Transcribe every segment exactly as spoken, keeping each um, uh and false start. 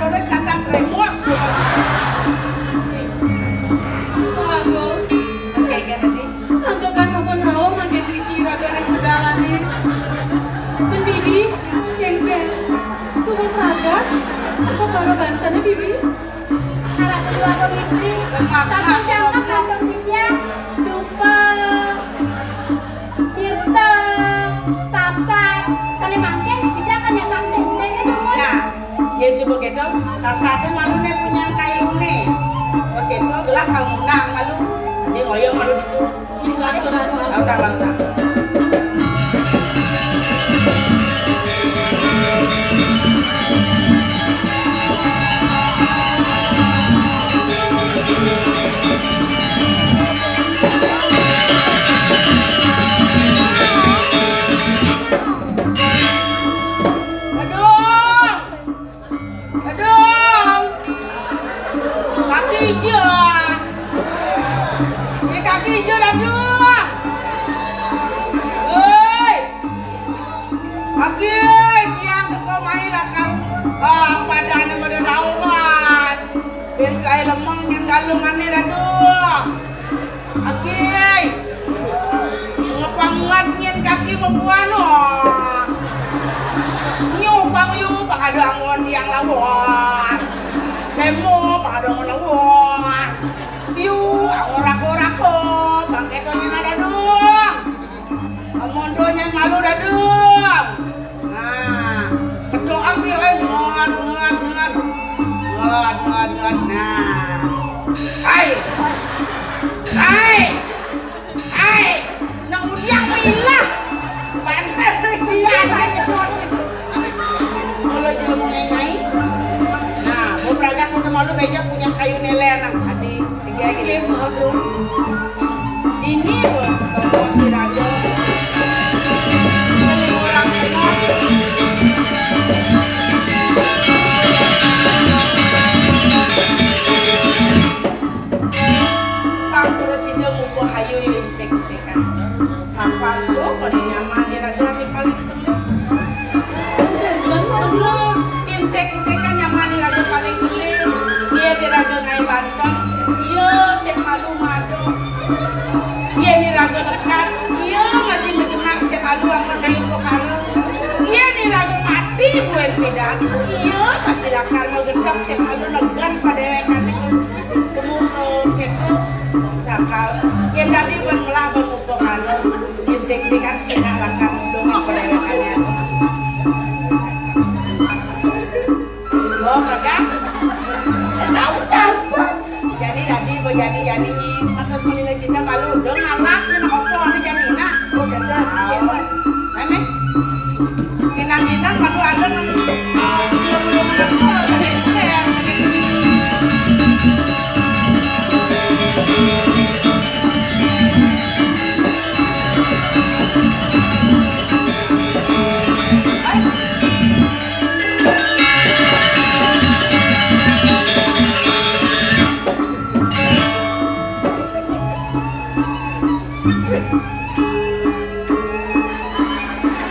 Terus tata kremos. Waduh, santukan sampun rauh mangkin riki raga ring pedalané. Mendidi, kéngkén, suman pragat, apa para bantené, Bibi? Anak kedua kemistri, sampun jangkep kantong titiang, dupa, tirta, sasat, sané mangkin, titiang kan nyasang dendeng, kan, Dumun? Nah, yén coba kéto, sasaté malu né punyan kayuné. Coba kéto, gelah kamu nang malu. Dia ngoyong malu gitu. Ih, lanturan, Mas. Lautang, lautang. Aduh. Aduh. Kaki ijo. Ini kaki ijo, aduh. Woi. Kaki, tiang teko mai lakar. Ah, padané pada dauhan. Bén saé lemeng nyén galungané, aduh. Aki, ngepang nguat nyén kaki mabuan, oh. Nyu pang yu, pang ada angon tiang lawan. Semo, pang ada angon lawan. Yu, angorak-orak, oh, pang kéto nyén ada dong. Amun do nyén malu dadung. Nah, kedoang dia, eh, ngat, ngat, ngat. Ngat, ngat, ngat. Nah. Hai. Hai. Hai. Nang udiang milah. Banter di sini. Mulai jelema ngai. Nah, mau pragat mau malu beja punyan kayu nélé nang. Adi. Tiga gini. Iya, maaf, Bro. Ini, Bro, promosi raga. Paling orang kenal. Pang terus ida muka hayu ya, intek-intekan. Kapan, Bro, pada nyaman di raga, adi paling Intek-intekan nyaman di raga paling gedé. Iya di raga ngaé banteng. Iya, sing malu madu. Iya di raga lekad. Iya, masih majemak sing malu amun ngaé perkara. Iya di raga mati buin pidan. Iya, masih lakar magendep sing malu legan padéwékané. Temu, eh, sétra. Cakal. Yén dadi ban melah ban muka karo. Yén deg-degan sing lakar mudhun padéwékané. Oh, kagak? Tahu, sampun. Jadi, dadi, bo jadi, jadi, i, matur pelila cinta malu. Udah ngalak, kena opo, ada jadi, nak. Oh, kagak. Amin. Ngenang-ngenang malu ada nang, eh, belum-belum ada tuh, ada yang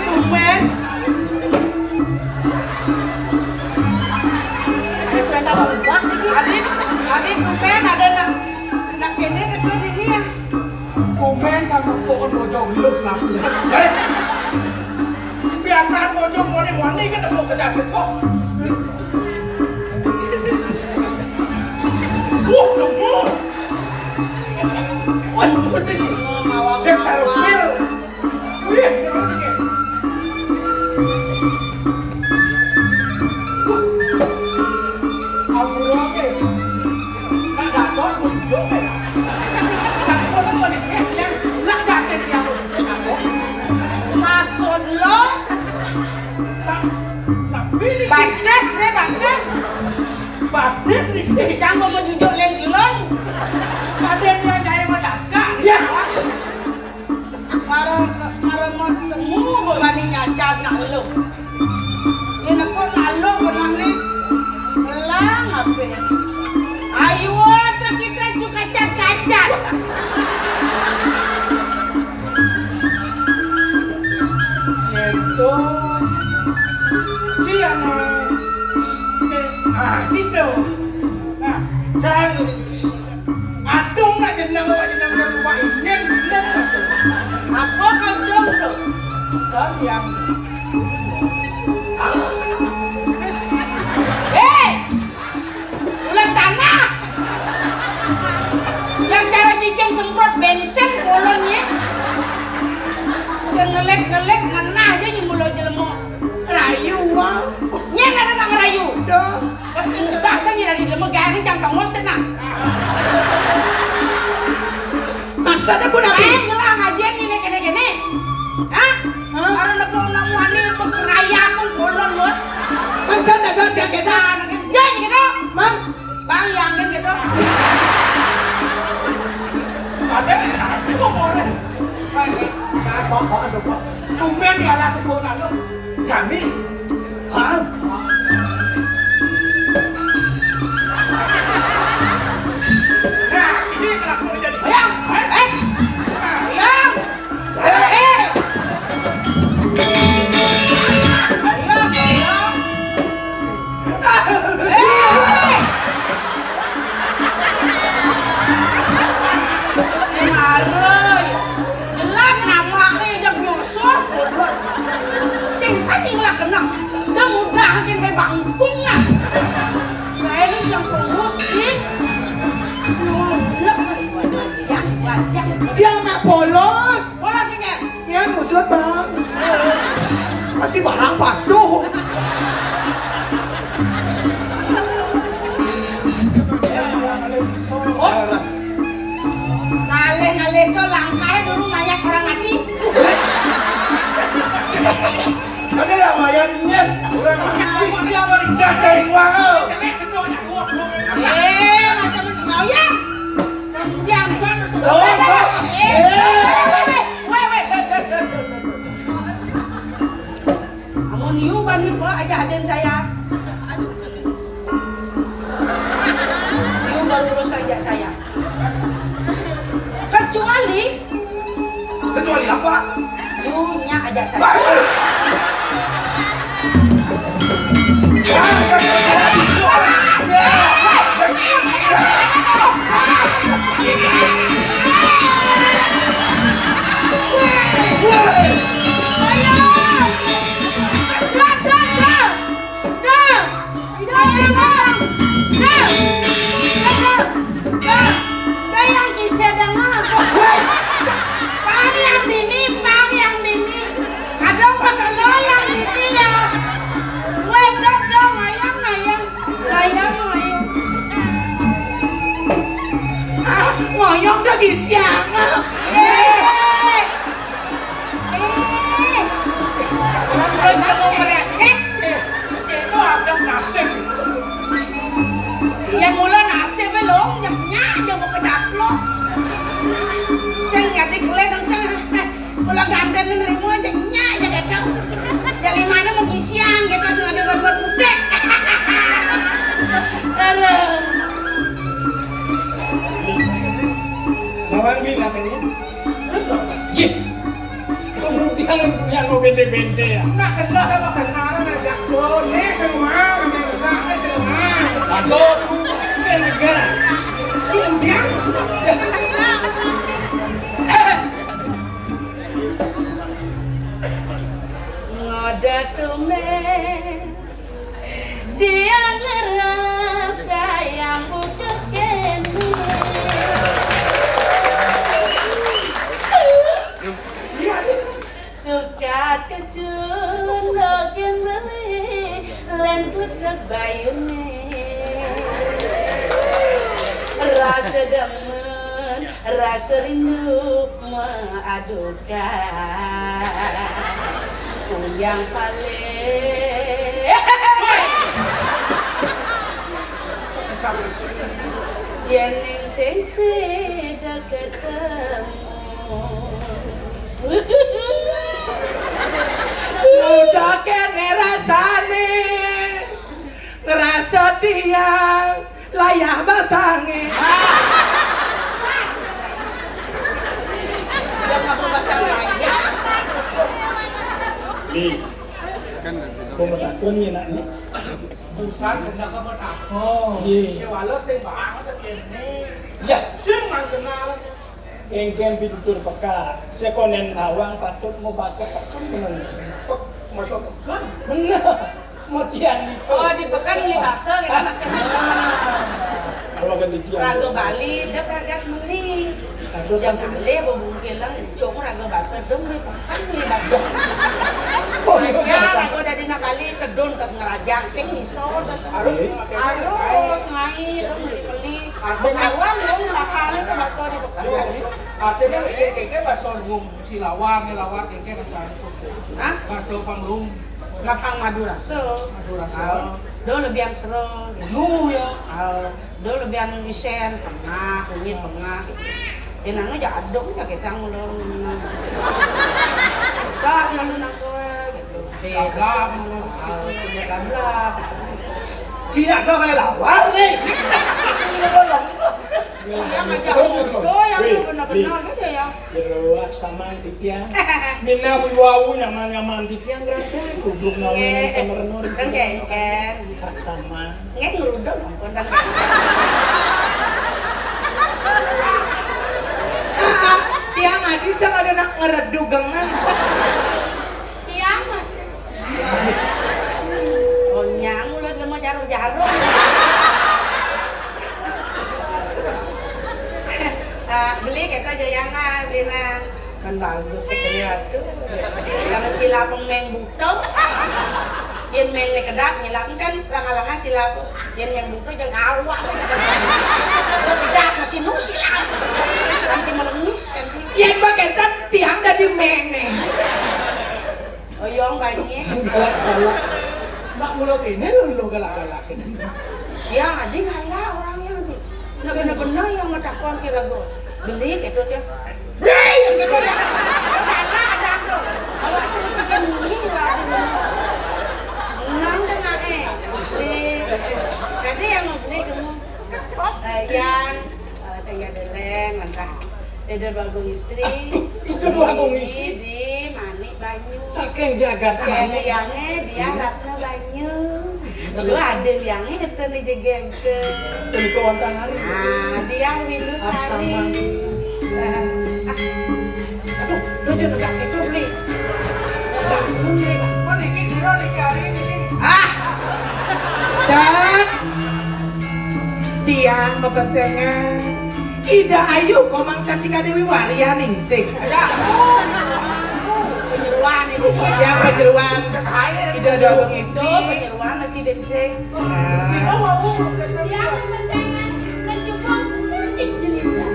Tumben. Ada suara tambah ubah lagi. Adit, Adit, tumben ada nak, nak kéné deket ini ya. Tumben sama pohon bojong lu lah. Eh, biasaan bojong moni-moni kan tepuk ke das kecos. Wah, lembut. Wah, lembut nih. Dia cara pil. Wih, ampun, oke. Nak dados menunjuk, ya. Satu orang paling, eh, yang nak jaket yang dados. Maksud lo? Sa-, tapi ini batis deh, batis. Batis nih. Yang mau menunjuk leng-leng. Ada yang nyai mau caca. Ya. Mara, mara mau temu bebani nyacat nak lu. Ini pun nak lu pernah nih. Elang apa ya? Ayo, ada kita juga cacat-cacat. Itu. Cian. Ah, gitu. Nah, saya ngeri. Adung nak jenang, awak jenang ke rumah ini, ini masuk. Apa kau dong tu? Dan yang Eh! Ulah tanah. Yang cara cicing semprot bensin kolonnya. Sengelek-ngelek ngenah aja nyembul jelema. Rayu, wah. Nyén ada nang rayu. Dah. Pas udah saya dari jelema garing cang tongos tenang. Maksudnya pun apa? Eh, ngelah ngajian ini kene-kene. Hah? Hah? Orang nak kau nak wani apa keraya pun kolon lo. Kan dah ada siapa kita? Nah, nak kerja ni kita. Mang, Bang, yang kan gitu. Ada yang sakit mau orang. Nah, sok, sok, aduh, Pak. Tumben di alas sepuluh lalu. Jami. Hah? Nah, ini kelakuan jadi. Ayang, eh, eh. Ayang. Eh. Ayang, ayang. Eh. Ini marah, ya. Jelek namanya yang nyosor. Sing sani ngelak kenang. Dia mudah makin main bangkung nah. Nah, ini yang tulus sih. Nyolek. Ya, ya, ya. Dia anak polos. Polos ini. Dia musuh, Bang. Pasti barang patuh. Oh. Ngalih-ngalih to langkahnya dulu mayat orang mati. Ada lah mayat nyet orang mati. Jaga iwang lo. Eh, macam-macam kau ya. Yang nih. Oh, oh. Eh. Weh, weh. Amun you bani ba aja hadin saya. You baru saja saya. Kecuali Kecuali apa? You nya aja saya. Dah, dah, dah. Dah. Dah, dah, dah. Dah. Dah, yang kisah dengar. Pang yang dini, pang yang dini. Kadang pakai lo yang dini ya. Weh, dah, dah, mayang, mayang. Mayang, mayang. Ah, ngoyong dah di siang. Eh. Eh. Orang belum mau meresek. Eh, itu ada nasib. Yang mula nasib belum, yang nyak aja mau kecaplok. Sing ngadeg kelen sing mula ganden nerima aja nyak aja gitu. Jadi mana mau ngisian gitu sing ada buat putih. Aduh. Bawang bilang ini. Yeh. Kemudian punya no bente-bente ya. Nak kenal sama kenal, nak jak done semua, nak kenal semua. Satu, kan negara. Kemudian Ngoda tumen dia ngerasa yang bukan kene. Suka kejun dogen beli len putrek bayune. Rasa demen, rasa rindu mengadukan. Yang paling Yening sing sida ketemu. Udah kene rasane ngerasa tiang layah basange. Nih, aku mau takun nih, nak, nih. Urusan kena kabar apa? Iya. Ya, walau sing banget kene. Ya. Sing mang kenal. Kéngkén pitutur peka, sakonén tawang patut mau basa peken bener. Pek-, masa peken? Bener. Mutian niku. Oh, di peken beli bakso gitu maksudnya. Nah, kalau kan di tiang. Raga Bali, dia pragat beli. Nah, terus sampai beli, bubung kilang, cung raga bakso, dong beli peken beli bakso. Oh, iya, ya, biasa. Raga dari nak Bali, tedun ke Sengerajang, sing bisa, terus harus, iya, harus ngai, dong beli-beli. Artinya, bekawan dong, makan itu bakso di peken. Artinya, iya, kayaknya bakso umum, si lawar, nih lawar, kayaknya rasa itu. Hah? Bakso panglum. Lapang madu rasa. Madu rasa. Ah, do lebihan sero. Ulu ya. Ah, do lebihan isen, pengah, kunyit pengah gitu. Ya nanu jaduk ya kita ngulur. Enggak lalu nang kowe gitu. Gablak, ah, kunyit gablak. Tidak kau kayak lawar nih. Ini bolong. Iya, ngajak. Betul, betul. Tuh, yang bener-bener gitu ya. Jero aksaman titiang. Minab wau nyaman-nyaman titiang rada kudu nawenan temerno ring sira. Nggih, nggih. Aksama. Nggih, ngruduk ampun, kan. Ah, ah, tiang adi sing ada nak ngeredugengan. Iya, Mas. Oh, nyang ulah lemo jarum-jarum. Ah, beli kita jayangan, beli nang. Kan bagus sekali atuh. Kalau sila pengmeng buto, yen meng ne kedat, nyilap kan langa-langa sila. Yen meng buto jangan awak. Pedas masih nu sila. Nanti melemis kan. Yen baketan tiang dadi meng ne. Oyong banye. Galak-galak. Nak mula kene lho, lho galak-galak kene. Ya, adi galak orangnya, adi. Nah, bener-bener yang ngetakon kira go. Beli gitu dia. Beli gitu ya. Galak ada tuh. Awak sih bikin ini lah, adi. Menang deh, nak, eh. Beli. Jadi yang mau beli dulu. Eh, yang Eh, sing ada lem, entah. Ada Bagong Istri. Aduh, itu Bagong Istri. Di Manik Banyu. Saking jagat Manik. Liange dia Ratna Banyu. Lu ada liange ngetun di jegeng ke. Untuk Matahari. Ah, dia Windu Sari. Aksaman. Ah, ah. Aduh, lu jangan pakai itu, Bli. Bangun, Bli, bangun. Kok niki sira niki hari ini? Ah! Dan tiang bepesengan Ida Ayu, Komang Cantika Dewi Waria ningsih. Ada. Penyeruan ini. Yang penyeruan. Ida Dogong Istri. Penyeruan masih dingsing. Sira wau. Yang pesengan kejebak cantik jelita.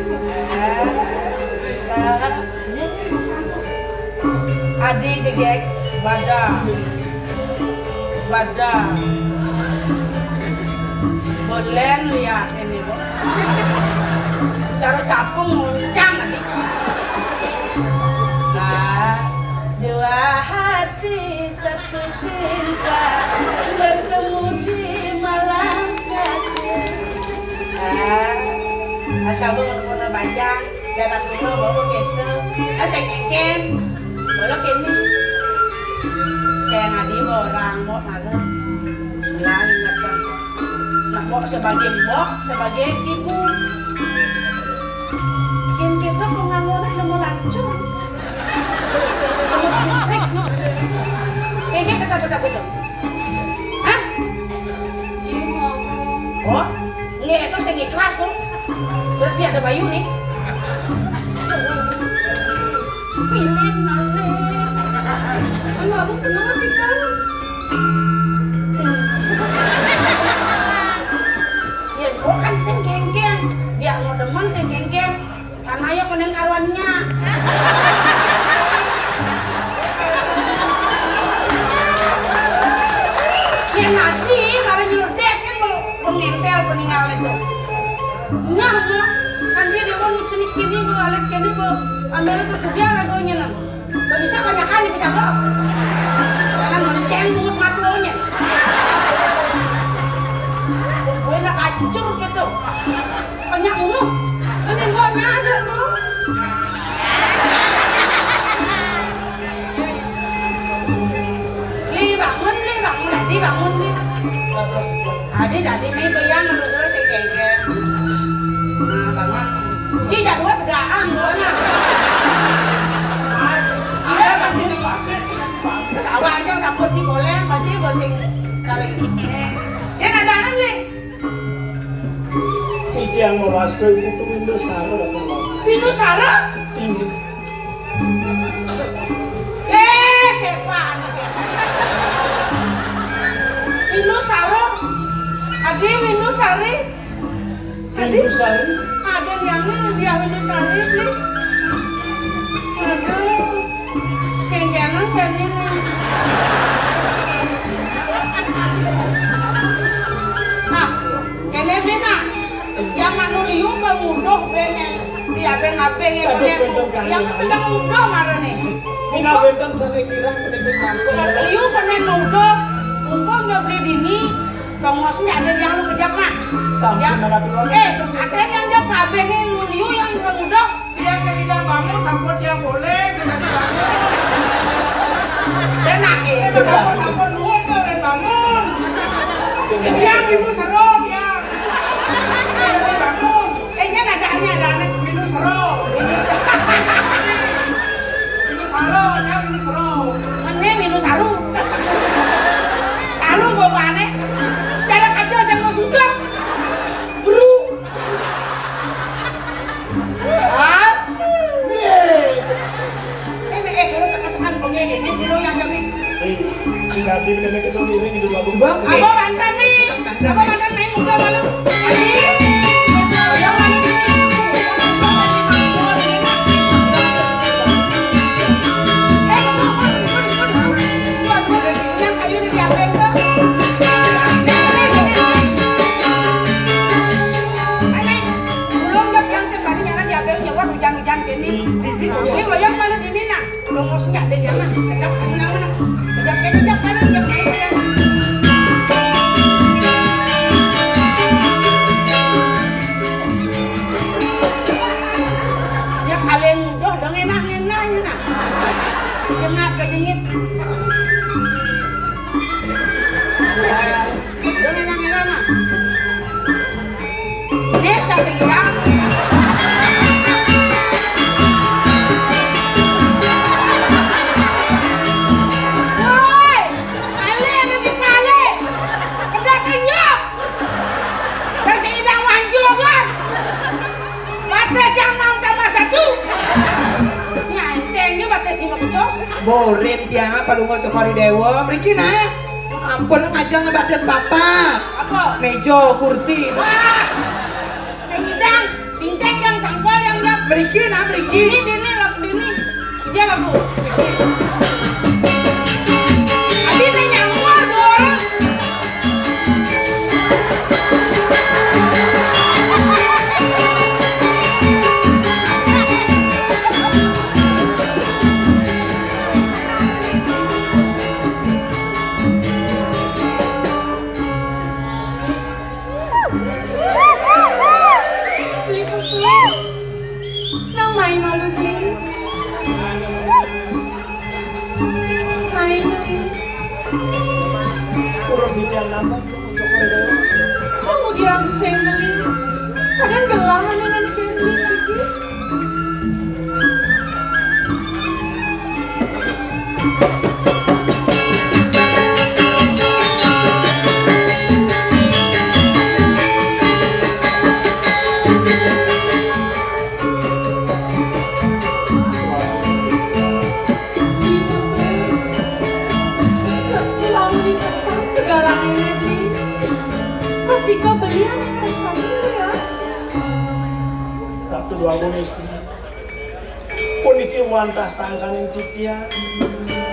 Adi jegek badan. Badan. Bolen lihat ini, Bu. Cara capung muncang tadi. Nah, dua hati satu cinta bertemu di malam satu. Nah, asal lu ngono bajang, jalan dulu bawa gitu. Ah, saya ngeken. Kalau kene, saya ngadi orang mau malu. Bilang ingat, Bang. Nak mau sebagai mbok, sebagai ibu. Yen kita penganggone nemu lancur. Nemu sintrik. Kayaknya kata beda-beda. Hah? Oh, nggih, itu sing ikhlas tuh. Berarti ada Bayu nih. Pilih malih. Anu, aku seneng sih, Kang. Ya, gua kan sing geng-geng. Biar mau demen sing geng-geng. Karena ya konen karuannya. Ya nanti kalau nyeledet kan mau mengentel peninggal itu. Nah, nah, kan dia dewan cenik kini mau alit kini mau ambil itu dia lagunya nang. Gak bisa banyak kali bisa gak? Jangan menceng bungut matunya. Gue nak hancur gitu. Banyak ngono. Ini gua nyadar tuh. Li bangun, Li bangun, Li bangun, Li. Dadi mé béyang menurut sing kéngkén. Nah, bangun. Ci jadwal tegakan gua nah. Sira kan ini bagus. Awal aja sampun di boleh pasti gua sing kali. Yén ada anak nih. Iki yang mau masuk itu Windows Saro datang lagi. Windows Saro? Ini. Eh, sepan. Windu Saro. Adi Windu Sari. Adi. Windu Sari. Ada yang dia Windu Sari, Bli. Aduh. Kéngkénang kan ini. Nah, kéné, Bli, nah. Yang anu liu kang uduh bé nyai. Di abéng-abéng ya, yang sedang uduh marané. Minab wénten sané kirang penitip mangkon. Liu koné nuduh, mumpung ya Bli dini, tongosné ada yang lu kejap nah. Sampun, Ratu. Eh, ada yang jawab abéngé liu yang kang uduh. Yang sedang bangun, sampun yang boleh, sedang bangun. Dan nangis. Sampun, sampun, nuhun, bangun. Yang ibu seru, yang. Sedang bangun. Eh, nyén ada, nyén ada, nyén. Minus ro. Minus. Minus ro, ya, minus ro. Mene minus saru. Saru gua mana? Cara kaca saya mau susah. Bro. Ah. Eh, eh, kalau sekesekan pengen ini, dulu yang jadi. Eh, si Nabi bener-bener ketemu diri gitu, Bang. Bang, eh. Apa mantan nih? Apa mantan nih? Udah malu. Aji. Udah malu. Eh, ngomong, ngomong, ngomong, ngomong. Tuh, tuh, yang kayu udah diapain tuh? Ayo, belum, Dok, yang sembari nyana diapain, nyewot hujan-hujan gini. Ini wayang malu dini, nak. Longos nyak deh, jangan. Kejap, kejap, kejap, kejap, kejap, kejap, kejap, kejap. Ya, kalian udah dong, enak, enak, enak. Jengap, kejengit. Dong, enak, enak, enak. Nih, tas hilang. Woi, kali ada di kali. Kedatannya. Tas hilang manjuran. Batas yang enam tambah satu. Ngantengnya batas lima pecos. Borin tiang apa lu nggak sekali dewa? Mriki nah. Ampun, ngajeng ngebatas bapak. Apa? Meja, kursi. Wah. Sing nyidang, bintang yang sangkol yang jawab. Mriki nah, mriki. Dini, dini, lagu dini. Dia lagu. Adi teh nyangkol, Dul. Beli putu. Nang main malu, Beli. Main, Beli. Urung bicara napa? Kamu diam sing, Beli. Kadang gelahan dengan Beli, Beli. Lamun dipaksa segala ini, Beli. Pasti kau beli anak Ratu dulu ya. Ratu Agung istri. Puniki wantah sangkaning titiang.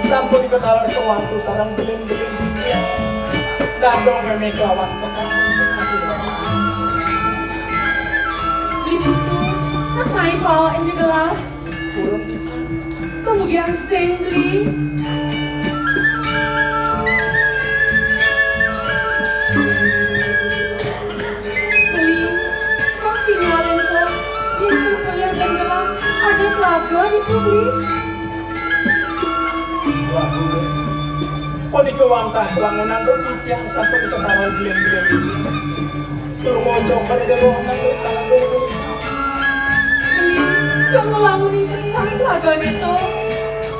Sampun diketaler ke waktu sareng bilin-bilin titiang. Dadong meme kelawan petang. Ibu tuh, nak main bawa ini gelah. Burung titiang. Kemudian sing beli. Beli, kok tinggalin kok? Yang terpilih adalah ada telaga di beli. Wah, Bu. Punika wantah wangunan titiang sampun kataran belian-belian. Lumoco pada dewa nang kataran. Beli, kang ngelangun ing pesan pelagane to.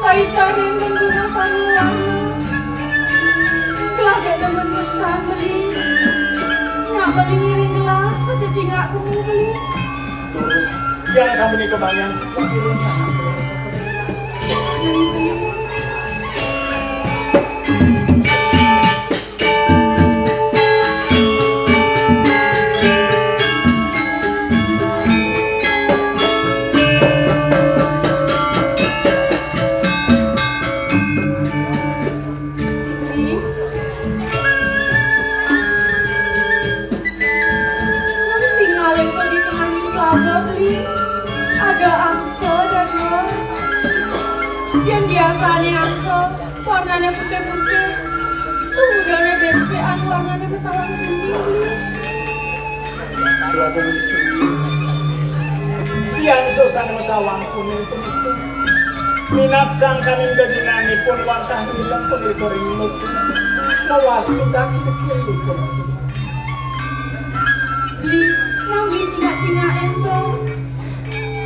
Kaita ring bendungan Panuwana. Gelagak demen pesan beli. Nyak beli ngiring gelah, kececingak kemu beli. Terus, yang sampai ini kebanyakan. Nang beli. Beli. Nang tingalin ko di tengahing telaga, Beli. Ada angsa dadua. Yen biasane angsa warnane putih-putih, tumudane bensekan warnane masawang kuning, Beli. Dua puluh istri. Yang sosane masawang kuning punika. Minab sangkaning dadinanipun wantah ngilang punika ring muka. Mawastu daki dekil ipun. Beli, nang beli cingak-cingak ento.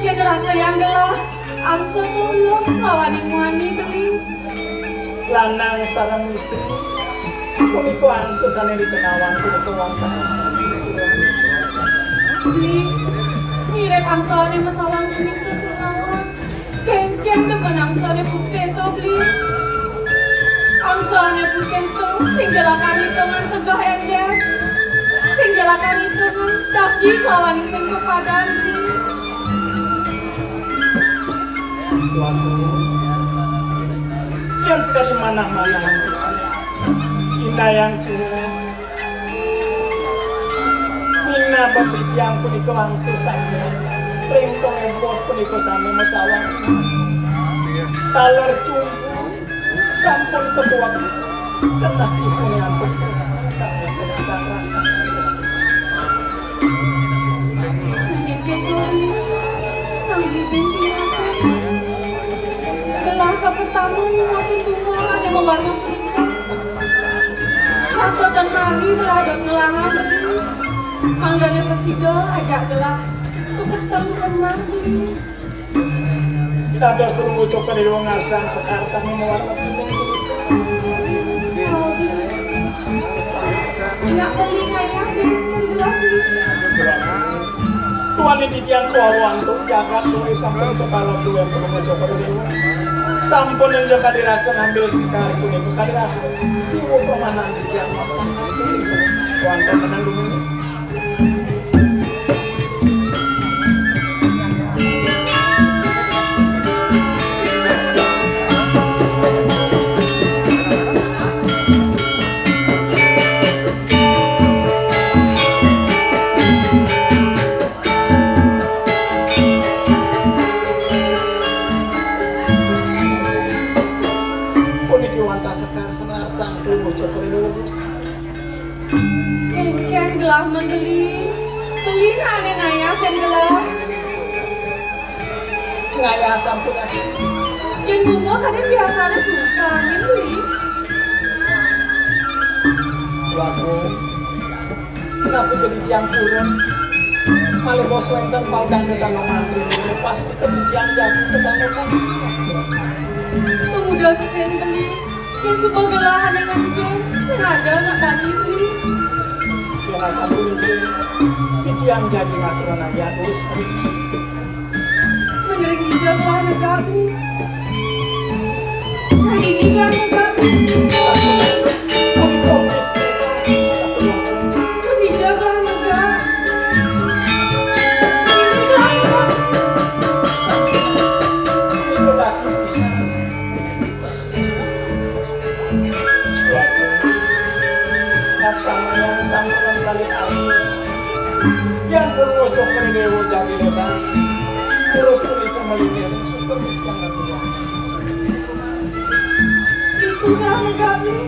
Yen rasa yang gelah, angsa to eluh lawaning muani, Beli. Lanang sareng istri punika angsa sane rikenawan punika wantah. Beli, mirip angsane masawang punika sinawan. Kengken demen angsane putih to, Bli. Angsane putih to, sing jelakan itungan tegah ender. Sing jelakan itungan daki kelawan sing pepadan, Bli. Tuanku, yang sekali manah-manah, Indah yang cina. Minab titiang punika wangsul sami. Ring pangempon punika sami masawang. Taler cumpu sampun ketuak. Kenah ipun ampun sami. Nang bibin cingakan. Gelah kapestama nyingakin bunga ane mawarna kuning. Rasa ten mari berada ngelahan. Manggane prasida ajak gelah. Kepeteng kenang diri. Dados perunggu cokor di ruang ngarsang sekar sami mawarna kuning. Ingat beli kaya diri gelah diri. Tuan iki titiang kawaru antuk jagat luwih sampun kepala duwe perunggu cokor di ruang. Sampun enjuk kadirasa ngambil sekar kuning kadirasa. Diwo permanan titiang. Wonten menang dumunyi. Puniki wantah sekar senar sang Dewa Cokor Dewa Gusti. Engken gelah men beli. Beli nane ngayah ken gelah. Ngayah sampun ati. Yen bunga kadang biasane suka angin beli. Waduh. Kenapa jadi tiang purun? Malih bos wenten pau dangdut dangdut mantri. Pasti kebijian jadi kebangetan. Pemuda sing beli. Yen suba gelah ane nganike, sing ada anak bani kuwi. Yen asampun niki, titiang jagi ngaturan ayat terus. Mendering ija gelah negak kuwi. Nah, ini gelah negak kuwi. Mendija gelah negak. Ini gelah negak kuwi. Laksamana sampun salin asih. Yang pun wajah dewa jati lebar. Terus pun itu melingkir super banget. Itu kan negara.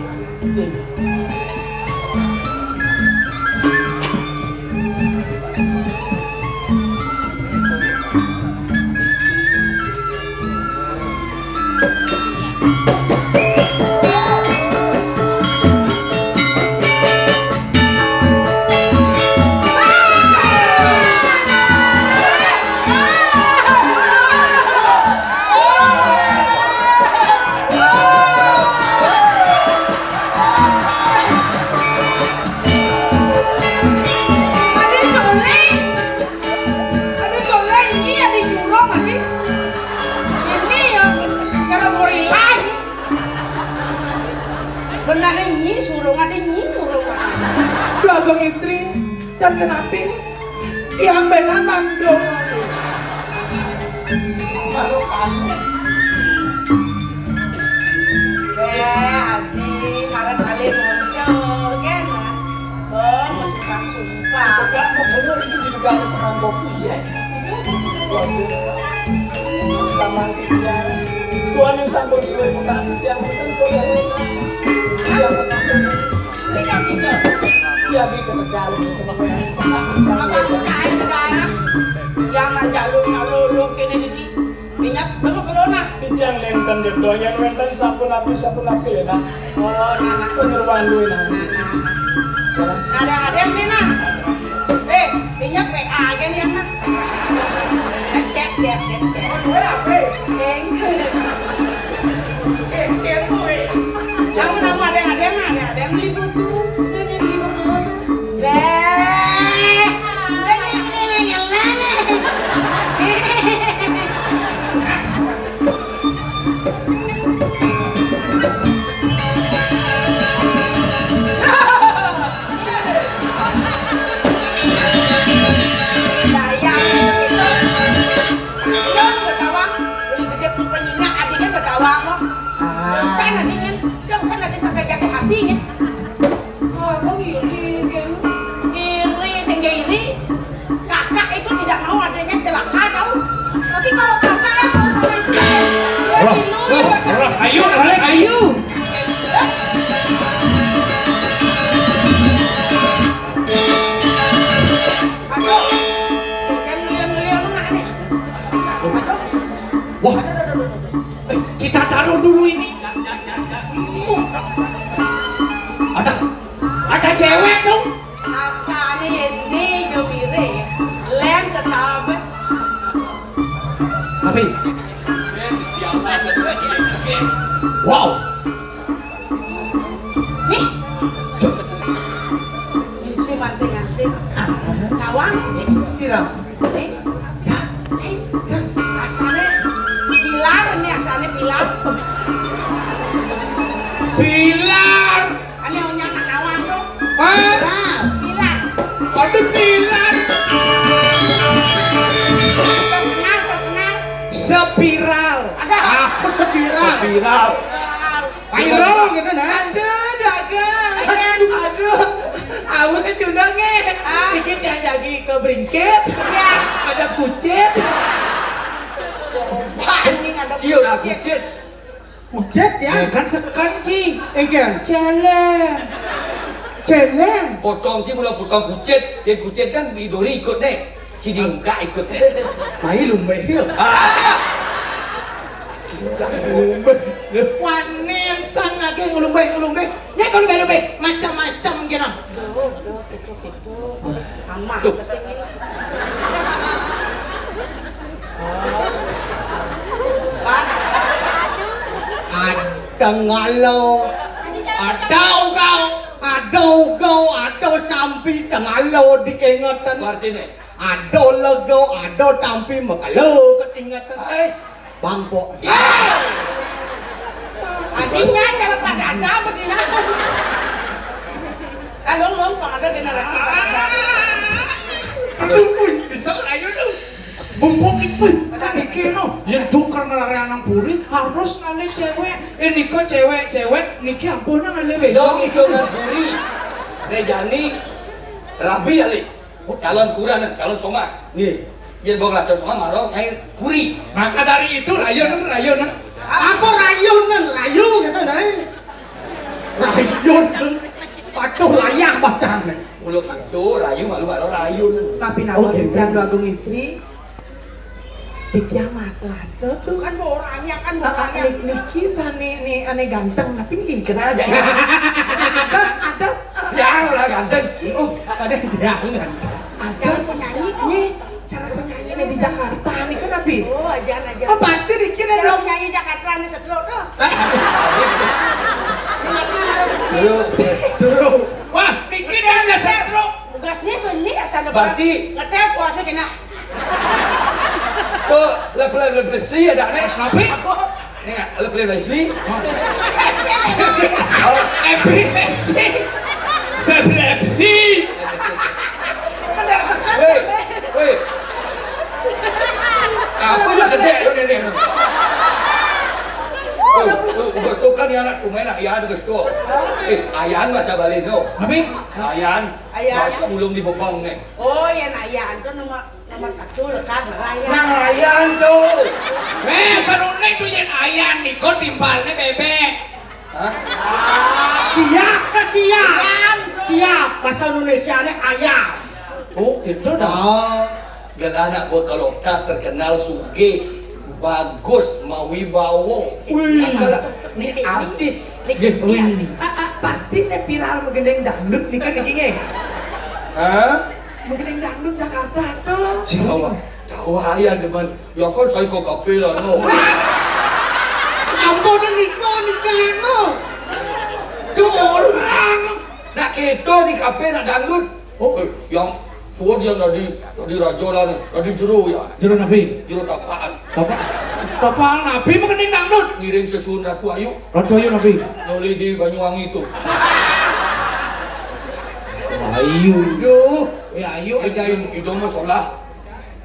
Dan kenapi? Yang benar nandung. Baru kaget. Eh, Adi, kalian kali muncul, kan? Oh, masih sumpah. Enggak, mau bener itu di negara serang kopi, ya. Waduh. Sama dia. Tuhan yang sampun suwe bukan yang penting boleh enak. Yang penting. Ini kan gitu. Ya, gitu, Tegal, gitu. Apa aku kain negara? Jangan jalur ngaluluk ini, ini. Minyak, belum corona. Titiang nenten, doyan wenten sapunapi, sapunapi lho, nah. Oh, nah, nah. Penyeruan duwe, nah. Nah, nah. Ada, ada yang nih, nah. Eh, minyak P A aja nih, nah. Cek, cek, cek, cek. Gue apa? Ceng. Cek, cek, gue. Kamu, kamu ada, ada yang, ada, ada yang beli buku. Ada yang beli buku. Beh. Beh, ini, ini, ini, ini. Sayang, itu. Iya, berkawan. Beli gede pun penyinya, adiknya berkawan, kok. Ah. Dosa adiknya, dosa nanti sampai jatuh hatinya. Oh, aku iri, kan. Iri, sehingga iri. Kakak itu tidak mau adiknya celaka, tahu? Tapi kalau kakak yang mau sama dia, dia Wah, dulu wah, wah, ayo, balik, ayo. Aduh, jangan ngeliat-ngeliat lu, nak, nih. Aduh. Wah. Aduh, aduh, aduh, aduh. Eh, kita taruh dulu ini. Ada, ada cewek tuh. Asane ende jemire. Lem tetep. Tapi. Wow. Nih. Isi manting-manting. Kawang. Siram. Sini. Dah, sini. Dah. Asane pilar ini, asane pilar. Pilar. Ane onyang nak nawang tuh. Hah? Pilar. Ada pilar. Terkenal, terkenal. Spiral. Ada. Apa spiral? Spiral. Spiral. Viral gitu, nah. Aduh, dagang. Aduh. Aduh. Aku kecundang, eh. Ah. Dikit yang jadi ke bringkit. Iya. Ada kucit. Wah, ini ada Cium kucit. Kucit. Kucit ya? Ya, kan sekan, Ci. Engke. Celeng. Celeng. Potong, Ci, mula potong kucit. Ya, kucit kan beli dori ikut, nih. Ci diungkak ikut, nih. Mai lumbe, ya. Ah. Lumbe. Wanen san lagi ngulumbe, ngulumbe. Nya kalau belo be, macam-macam kira. Tuh. Aman. Tuh. Pas. Ada ngalo. Ada ugau. Ada ugau, ada sampi tengalo dikengetan. Artine? Ada lego, ada tampi mekelo ketingetan. Ais. Bangkok. Artinya cara pada ada begini. Kalau ngomong pada generasi pada ada. Aduh, pun bisa ayo tuh. Mumpung ipun, mikir no. Yen tuker ngelare anang puri harus ngale cewek. Eh, nika cewek-cewek niki ampun ngale wedok. Dong itu nang puri. Rejani rabi ali. Calon kuran, calon soma. Nggih. Yen wong lajeng soma maro nyai puri. Maka dari itu rayunan, rayunan. Apa rayunan? Rayu gitu, Nay. Rayunan. Patuh layah basane. Mula patuh rayu malu maro rayunan. Tapi nawa Oh, gitu. Titiang Agung Istri, titiang Mas Raso tuh. Kan orangnya, kan Ah, ah, orangnya. Nik-, niki sane ne ane ganteng, tapi nggih kenal aja. Ada, ada, eh, Jangan lah ganteng. Oh, ada jangan. Ada Yang penyanyi, oh. Nih, cara penyanyi di Jakarta nih kan, Abi? Oh, ajan, ajan. Oh, pasti dikira Cara dong. Penyanyi Jakarta nih setruk tuh. Eh, habis. Ini mati harus Dulu, dulu. Wah, niki dia ada setruk. Tugasnya ini asal Berarti ngetel puasa kena. Tuh, level-level Leslie ada nih. Kenapa? Apa? Nih, level Leslie. Oh. Epilepsi. Epilepsi. Anak tumen ayan geus tuh. Eh, ayan bahasa Bali no. Napi? Ayan. Ayan. Bahasa ulung di Bebang nih. Oh, yén ayan tuh nomor, nomor satu lekat ayan. Nah, ayan tuh. Eh, baru nih tuh yén ayan nih, kok timpalnya bebek. Hah? Siap, ké siap. Siap, bro. Siap. Bahasa Indonésianya ayam. Oh, gitu dah. Oh, gelah anak buah Kalota terkenal sugih, bagus, mawibawa. Wih. Kalau ini artis. Niki, niki, wih. Ah, ah, pasti né viral menggendeng dangdut nih kan niki nggih. Hah? Menggendeng dangdut Jakarta tuh. Siapa? Tahu ayan demen. Ya kan saya ke kafe lah no. Ampun, nika, nika, no. Duh, orang. Nak kita di kafe nak dangdut. Oh. Eh, yang suara dia tadi, tadi raja lah nih, tadi jero ya. Jero napi? Jero tapaan. Tapaan? Tapaan napi menggendeng dangdut? Ngiring sesuun Ratu Ayu. Ratu Ayu napi? Nyoli di Banyuwangi tuh. Ayu. Duh, ya ayu. Itu, itu mah salah.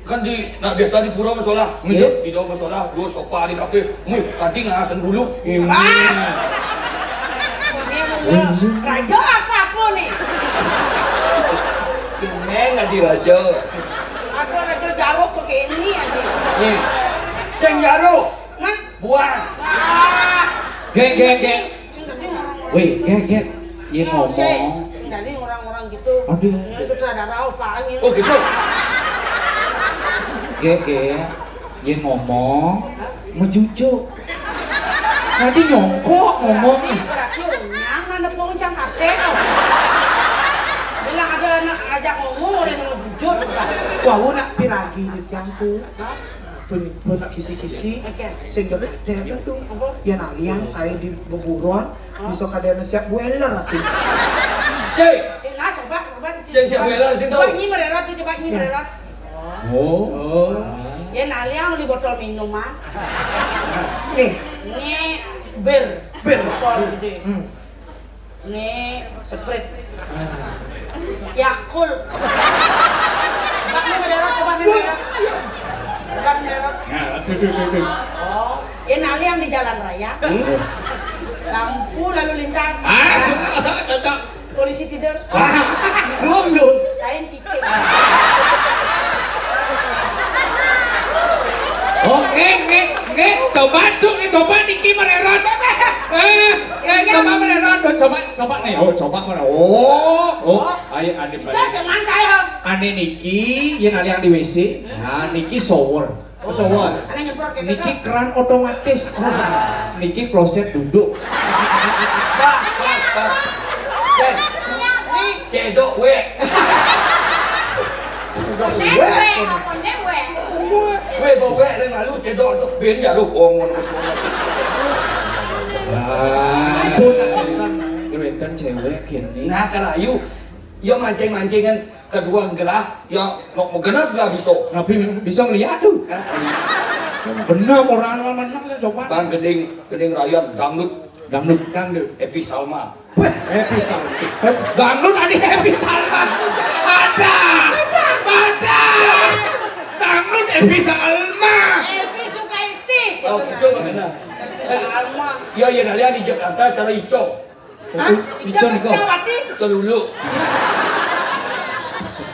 Kan di, nah, biasa di pura mah salah. Iya. Di, di dalam mah salah, dua sopa di kafe. Mu, tadi nggak asal dulu. Ini. Ah! Ini mau raja apa apa nih? Tumen tadi raja. Ada raja jaruh begini aja. Nih. Sing jaruh. Nah. Buang. Ah. Gé, gé, gé. Wih, gé, gé. Yén ngomong. Dari orang-orang gitu. Aduh. Ini sutradara apaan ini? Oh, gitu. Gé, gé. Yén ngomong, mejujuk. Tadi nyongkok ngomong. Ini berarti unyang mana pun cang kate tuh. Bilang ada anak ajak ngomong, orang mau jujur. Wah, nak piragi di tiang tuh. Hah? Pun, pun tak kisi-kisi, oke. Sing gak ada tuh. Apa? Ya, nah, liang saya di beburon, bisa kadéna siap boiler aku. Sik. Sik, nah, coba, coba. Sik, siap boiler, sik, coba tuh. Nyi mererot, coba nyi mererot. Oh. Oh. Ya, nah, liang di botol minuman. Nih. Ini bir. Bir. Botol gede. Hmm. Ini Sprite. Yakult. Coba nih, mererot, coba nih, mererot. Coba nih, mererot. Nah, aduh, aduh, aduh, aduh. Oh, ini yang di jalan raya. Hmm? Lampu lalu lintas. Ah, cocok. Polisi tidur. Ah, belum, belum. Lain cicing. Oh, nggih, nggih, nggih. Coba tuh, nih, coba niki mererot. Eh, eh, coba mererot. Coba, coba nih. Oh, coba mana? Oh, oh. Ayo, adi. Itu seman saya. Ane niki, yén ada yang di W C. Nah, niki shower. Oh, shower. Ada nyemprot gitu. Niki keran otomatis. Niki kloset duduk. Pas, pas, pas. Nih. Cedok wé. Cedok wé. Wé, bawa wé, lain malu cedok tuh. Bin ya lu, oh, ngono semua. Nah, ini wénten cewek gini. Nah, kalau ayu, yo mancing-mancingan. Kedua gelah, ya, nok genep gelah bisa. Tapi bisa ngeliat tuh. Hah? Bener orang menang ya coba. Bang gending, gending rakyat dangdut. Dangdut. Dangdut. Happy Salma. Weh, Happy Salma. Dangdut ada Happy Salma. Ada. Ada. Dangdut Happy Salma. Elvi Sukaisi. Oh, gitu, Bang. Happy Salma. Ya, ya, nah, lihat di Jakarta, cara ico. Hah? Ica Ica, Ica. Sukawati? Ica dulu.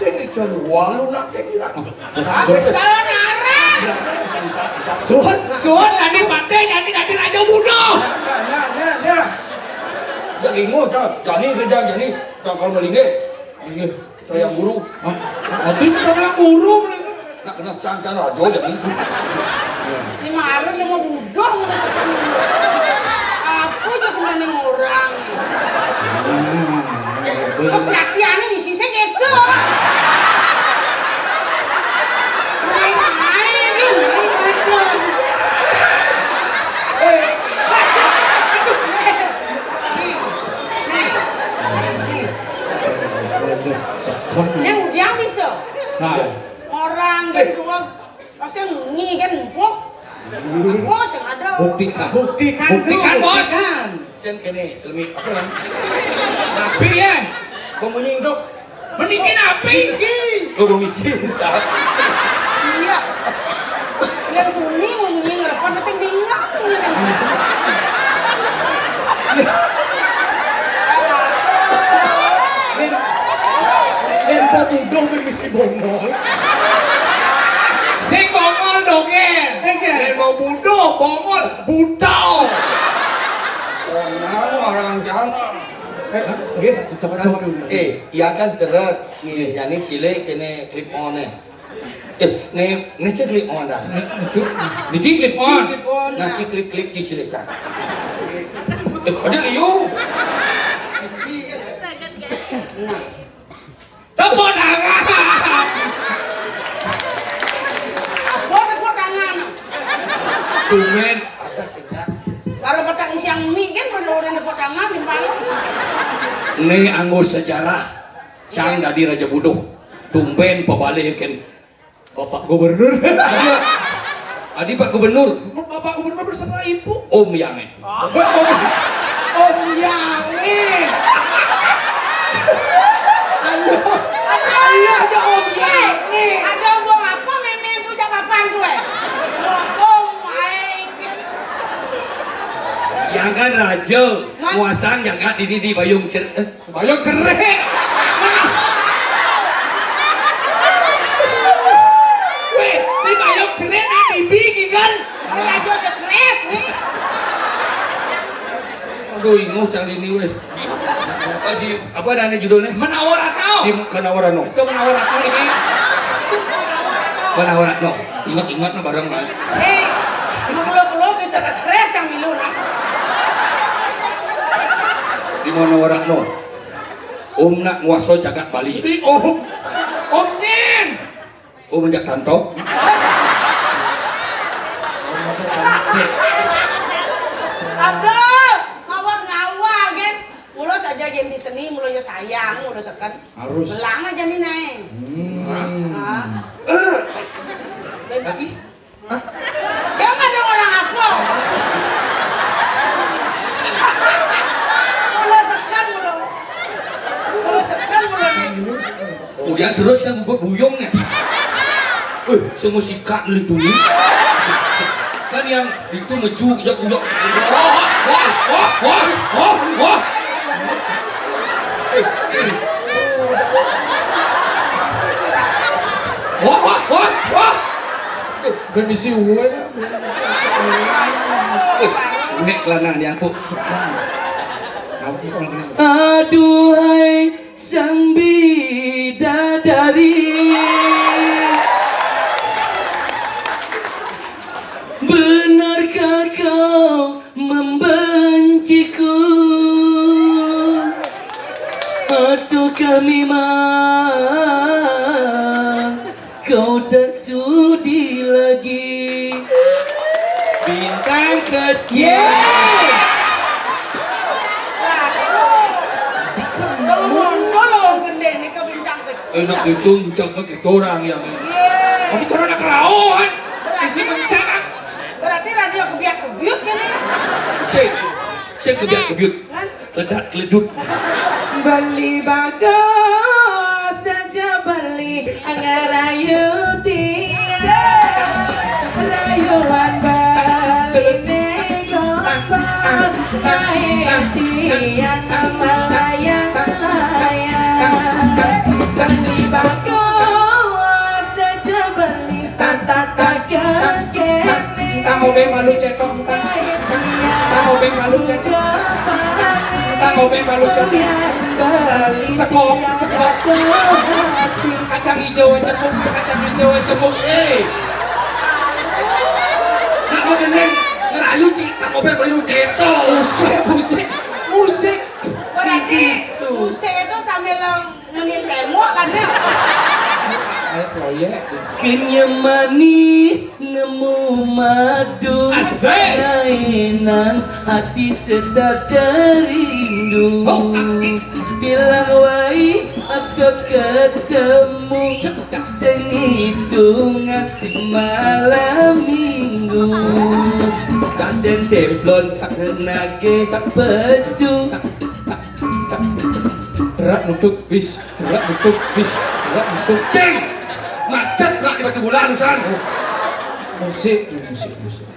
Sing Ica dulu. Wah, lu nak téh bilang. Hah? Jalan arah. Suhun, suhun, tadi paté, jadi tadi raja bunuh. Nah, nah, nah, nah. Jadi mau, Cang. Jani kerja, Jani. Cang kalau melinggih. Iya. Saya guru. Hah? Tapi bukan orang guru, nih. Nak kena can-can aja jadi. Ini marah dia mau budak, mau seperti ini. Apa aja kena nih orang. Terus latihannya misi saya gitu. Main-main, main-main. Eh. Nih, nih, nih. Yang udah bisa. Nah. Orang gitu, pasti ngi kan empuk. Empuk sing ada. Buktikan. Buktikan, Bro, buktikan, Bos. Buktikan. Cen kene, selmi, apa kan? Tapi ya. Pemunyi itu. Mendingin api. Lo mau miskin, salah. Iya. Yang bumi mau munyi ngerepan sing dingin. Udah misi bongol. Sing bongol dogén. Enggak. Yén mau buduh, bongol, buta. Orang, orang jangan. Eh, nggih, di tempat cowok dulu. Eh, iya kan seret. Iya. Yang ini silih, ini clip on nih. Eh, ini, ini cek clip on dah. Niki, niki clip on. Nah, cek clip-clip cek silih, Cak. Eh, ada liu. Tepuk tangan. Apa tepuk tangan? Tumben, ada sih, Cak. Baru petang siang mie kan, baru orang tepuk tangan di malam. Ini anggo sejarah. Sang dadi raja buduh. Tumben pabalih kan. Bapak Gubernur. Adi Pak Gubernur. Bapak Gubernur bersama Ibu. Om Yange. Om, Om Yange. Aduh. Aduh, ada Om Yange. Ada Om apa, mémé itu jak kapan tuh, eh? Om Aing. Yang kan raja, muasang yang kan ini di Bayung Cer-, eh, Bayung Cerik. Wéh, di Bayung Cerik nang bibi kan? Ayo stres nih. Aduh, inguh cang ini wéh. Apa di, apa namanya judulnya? Menawa Ratno. Di Menawa Ratno. Itu Menawa Ratno ini. Menawa Ratno. Ingat-ingat nah bareng lah. Eh, lu lu bisa stres yang milu nih. Di Menawa Ratno. Om nak nguasa jagat Bali. Di Om. Om Nyin. Om jak tanto. Aduh, ngawak ngawak, guys. Mula saja yén di seni, mula ya sayang, mula seken. Harus. Belang aja nih, Nay. Hmm. Ah. Tapi Hah? Dia nggak ada orang apa? Mula sekan mula. Mula sekan mula nih. Kemudian terus yang gugut buyung nih. Wih, semua sikat dulu dulu. Kan yang itu meju, kejak, kejak. Wah, wah, wah, wah, wah, wah. Eh, eh. Wah, wah, wah, wah. Permisi, woi. Wéh, kelanang diangkut. Aduhai sang bidadari, benarkah kau membenciku? Ataukah memang kau tak sudi lagi? Bintang kecil. Yeay. Tolong, tolong, gendeng ni ke bintang kecil. Enak itu, encak mah kita orang yang. Yeay. Tapi cara nak kerauhan. Isi mencak. Berarti radio kebiak-kebiuk ini. Sik, sik kebiak-kebiuk. Kan? Ledak ledut. Beli bagus saja beli ngerayu dia. Rayuan beli nego naik tiang melayang-layang. Beli bagus saja beli satata kekene. Tang obeng malu cetok. Tang obeng malu cetok. Tang obeng malu cetok. Sekok, sekok. Kacang hijau aja, Bu. Kacang hijau aja, Bu. Eh. Nak mau gendeng, ngerayu, Ci. Tang obeng malu cetok. Musik, musik, musik. Berarti musik itu sambil Mending tembok kan ya. Ayo proyek. Kenyam manis nemu madu. Asik. Kainan hati sedap terindu. Oh. Bilang wai aku ketemu. Senitungan malam minggu. Kadang templon nagih pesu. Rak nutup bis, rak nutup bis, rak nutup. Cing! Macet rak di Batu Bulan, San. Musik, musik, musik.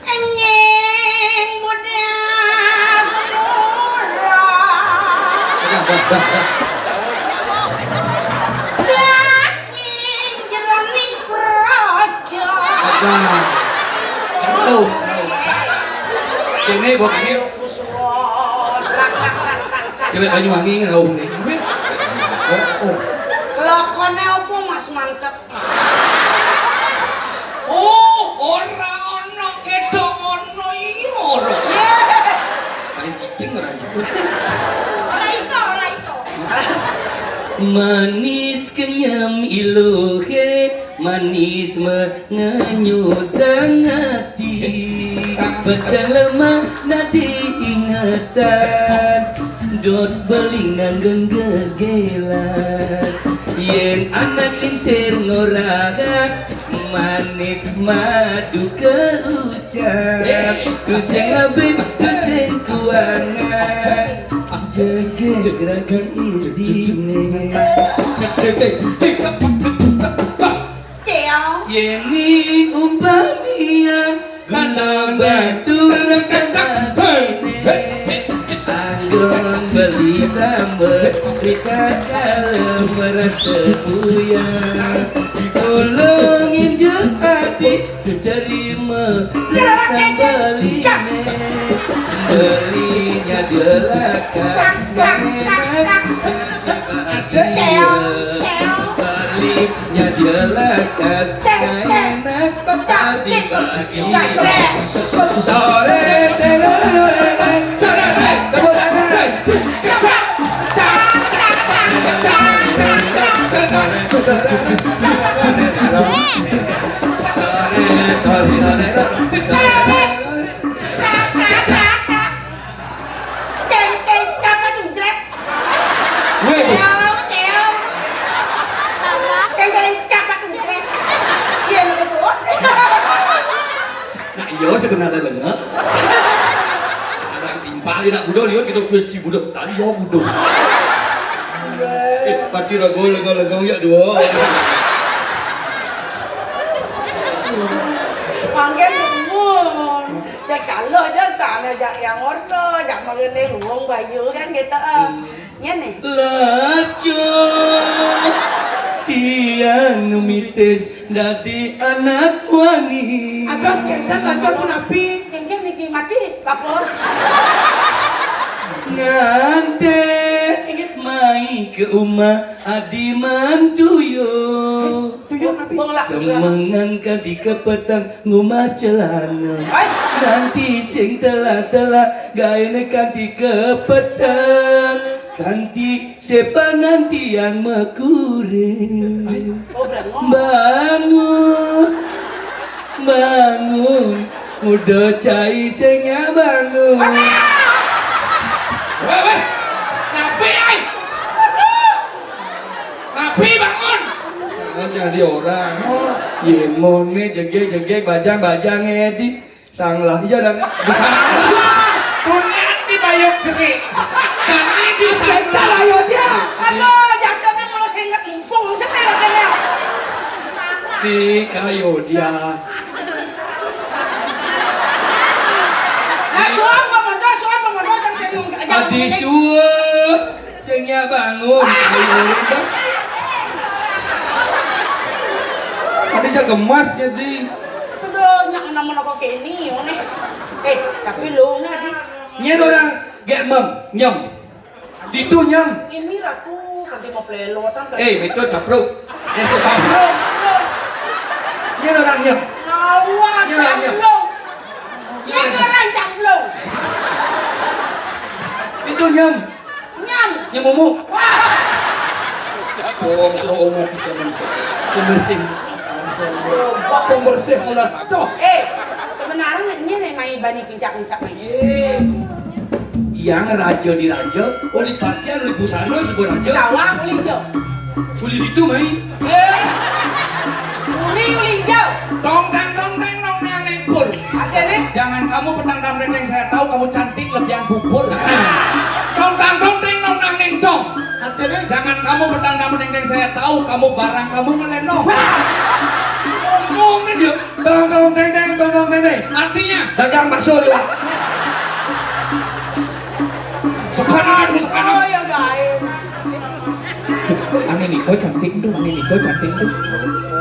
Enjing budak murah. Dah, dah, dah, dah. Kene bokane. Ayo, Kuswon. Lak, lak, lak, lak, lak. Cewek Banyuwangi ngerauh nih. Oh, oh. Lakone opo, Mas, mantep? Oh, ora ana, ketok ana iki ora. Paling cicing ora cicing. Ora iso, ora iso. Manis kenyam iluhe, manis mengenyudang hati. Pedang lemah nadi ingatan, dot belingan gegelan. Yen anak lingsir ngoraga, manis madu keucap. Tusing labit, tusing kuangan, jegeg ragang idine. Ceo. Yeni umpamian gula batur kang atine, anggon beli tambah, rika kalem merasa uyan. Tulung injek ati, terima rasa beline. Belinya delakat, enak bahagia. Belinya delakat, enak bagi-bagi. Tore, tore, tore, tepuk tangan. Tore, tore, tore, tore. Ceng, ceng, capa dungkret? Weh. Ceo, ceo. Ceng, ceng, capa dungkret? Iya, lu kesuwun. Nah, iya, sebenarnya lengep. Orang timpali nak budo liur kita kunci budo. Tadi ya budo. Eh, pati rago lega-lega ya dua. Manggen nuwun. Jak kalo aja sana jak yang orto, jak mangene luwung bayu kan gitu, eh. Ngene. Lacur tiang mitis dadi anak wani. Aduh, sekedan lacur punapi. Nggih niki mati, Bapak. Ngantek mai ke umah adi mantuyo. Tuyul napi? Wong lak semengan kanti ke peteng ngumah celana. Hai. Nanti sing telah-telah gaene kanti ke peteng. Kanti sepanantian mekure. Oh, brengos. Bangun, bangun, udah cai sing nyak bangun. Weh, weh, napi, ai? Napi bangun? Nah, jadi orang. Yemone jegeg-jegeg, bajang-bajang, edi. Sanglah, iya, dan bisa. Dunia dibayar cerik. Dan ini bisa. Bentar, ayo dia. Aduh, jatuhnya mulai seinget empung, setel kene. Di kayu dia. Nah, suap pemodo, suap pemodo, dan saya nunggu. Adi suap. Sing ya bangun. Ayo, Linda. Tadi aja gemas jadi. Aduh, nyak nama nopo kene, ngene. Eh, tapi lo nggak di. Nyen orang gek mem, nyem. Ditu nyem. Ini ratu, nanti mau pelotan. Eh, itu capruk. Itu capruk. Nyen orang nyem. Lawan, nyen orang nyem. Capruk. Nyen orang capruk. Itu nyem. Nyam. Nyam umuk. Wah. Bohong, suruh umuk bisa manusia. Pembersih. Pembersih olah. Aduh. Eh, sebenarnya ini nih main bani pincak-pincak main. Iya. Yang raja di raja, oleh pakaian, oleh busana, sebuah raja. Jawa, oleh hijau. Uli ditu, Mai. Eh. Uli, uli hijau. Tong tang tong teng nong nang neng pur. Artinya? Jangan kamu petang dam deng, saya tahu kamu cantik lebihan bubur. Tong tang tong teng nong nang neng tong. Artinya? Jangan kamu petang dam deng, saya tahu kamu barang kamu ngelenong. Ngomongin dia. Tong tong teng teng tong tong teng teng. Artinya? Dagang bakso lewat. Sekarang, sekarang. Oh, ya, guys. Ane niko cantik tuh, ane niko cantik tuh.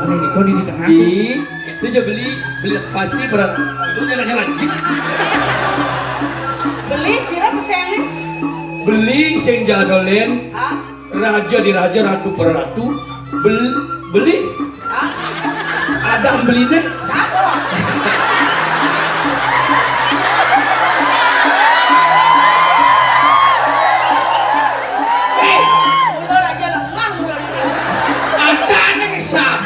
Ane niko di, di tengah tuh. Ih, itu aja beli, beli pasti berat. Itu nyala-nyala. Ih, sira pesengne. Beli sing jadolin. Hah? Raja di raja, ratu para ratu. Bel-, beli. Hah? Ada beline. Siapa? Hei, udah aja lengah udah ini. Ada nih, Sam.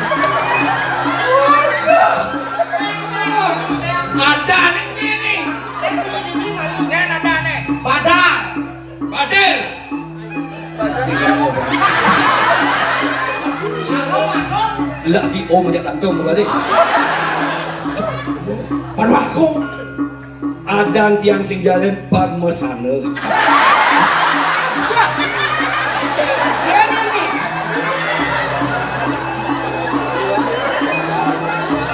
Waduh. Ada nih ini. Nih, ada nih. Padahal. Fadil. Lah di om aja kantong balik. Padahal aku adan tiang sing jalen Padmasana.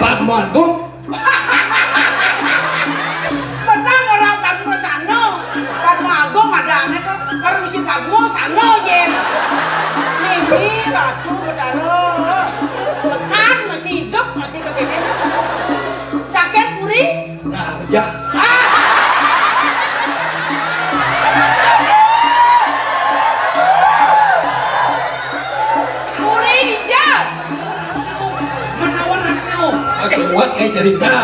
Padma Agung. Menang orang Padma Sano, Padma Agung ada aneh tuh, permisi Padma Sano, Jen. Mimi, Ratu, Betara. Tekan, masih hidup, masih kegini. Sakit, Puri? Nah, ya. Ah! Puri hijau. Menawa Ratno. Sewat kayak cerita.